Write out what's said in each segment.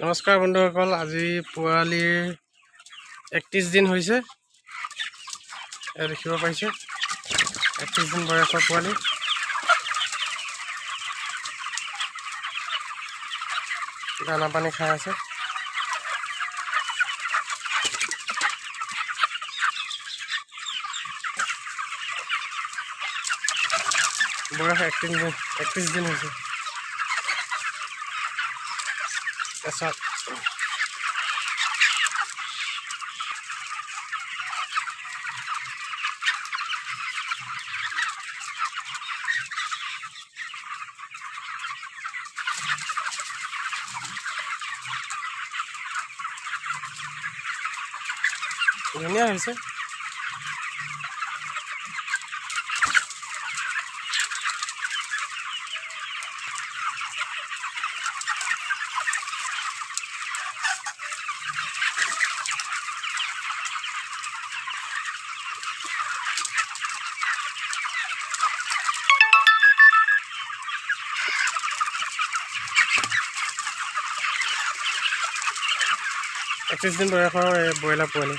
নমস্কাৰ বন্ধুসকল, আজি পোৱালিৰ 31 দিন হৈছে। এয়া দেখিব পাৰিছে, 31 দিন বয়সৰ পোৱালি। দানা পানী খাই আছে। বয়স 31 দিন, 31 দিন হৈছে। চাওক, ধুনীয়া হৈছে। 31 দিন বয়সৰ এই ব্ৰইলাৰ পোৱালি।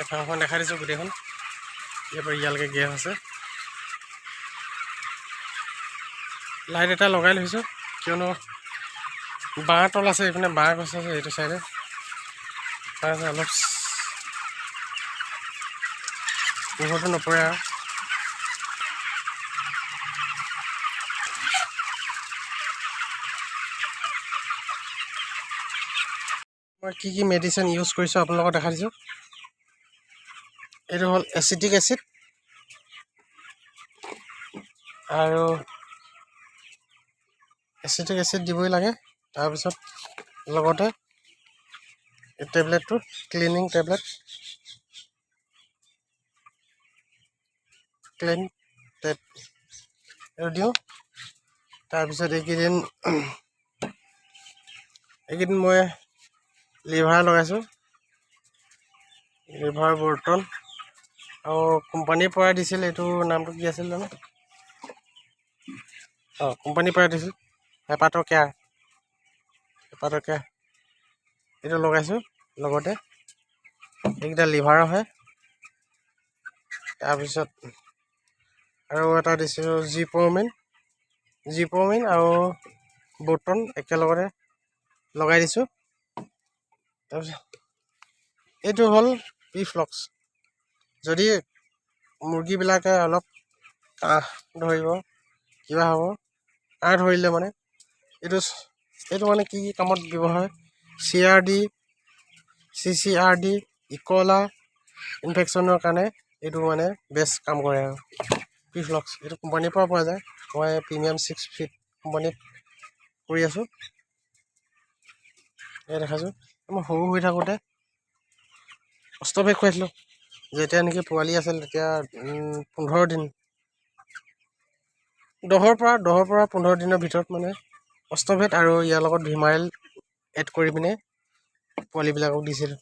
এই ফাৰ্মখন দেখাই দিছোঁ গোটেইখন। ইয়াৰ পৰা ইয়ালৈকে গেপ আছে। লাইট এটা লগাই লৈছোঁ, কিয়নো বাঁহ তল আছে, এইপিনে বাঁহ গছ আছে, এইটো চাইডে বাঁহ আছে, অলপ পোহৰটো নপৰে। আৰু মই কি কি মেডিচিন ইউজ কৰিছোঁ, আপোনালোকক দেখাই দিছোঁ। এইটো হ'ল এচিটিক এচিড আৰু এচিটিক এচিড দিবই লাগে। তাৰপিছত লগতে এই টেবলেটটো, ক্লিনিং টেবলেট, ক্লিন টেব, এইটো দিওঁ। তাৰপিছত এইকেইদিন এইকেইদিন মই লিভাৰ লগাইছোঁ, লিভাৰ বৰ্তন। আৰু কোম্পানীৰ পৰাই দিছিল, এইটো নামটো কি আছিল জানো? অঁ, কোম্পানীৰ পৰাই দিছিল হেপাটো কেয়াৰ। হেপাটো কেয়াৰ এইটো লগাইছোঁ লগতে। এইকেইটা লিভাৰৰ হয়। তাৰপিছত আৰু এটা দিছোঁ জিপ্ৰমিন। জিপ্ৰমিন আৰু বৰ্তন একেলগতে লগাই দিছোঁ। তাৰপিছত এইটো হ'ল পি ফ্লক্স। যদি মুৰ্গীবিলাকে অলপ কাহ ধৰিব, কিবা হ'ব, কাহ ধৰিলে মানে এইটো মানে কি কি কামত ব্যৱহাৰ হয়, চিআৰডি, চিচিআৰডি, ইক'লা ইনফেকশ্যনৰ কাৰণে এইটো মানে বেষ্ট কাম কৰে। আৰু পি ফ্লক্স এইটো কোম্পানীৰ পৰা পোৱা যায়। মই প্ৰিমিয়াম চিক্স ফিড কোম্পানীত কৰি আছোঁ। এয়া দেখাইছোঁ। মই সৰু হৈ থাকোঁতে অষ্টভেদ খুৱাইছিলোঁ। যেতিয়া নেকি পোৱালি আছিল, তেতিয়া 15 দিন, 10ৰ পৰা 15 দিনৰ ভিতৰত মানে অষ্টভেদ আৰু ইয়াৰ লগত ভিমাইল এড কৰি পিনে পোৱালিবিলাকক দিছিলোঁ।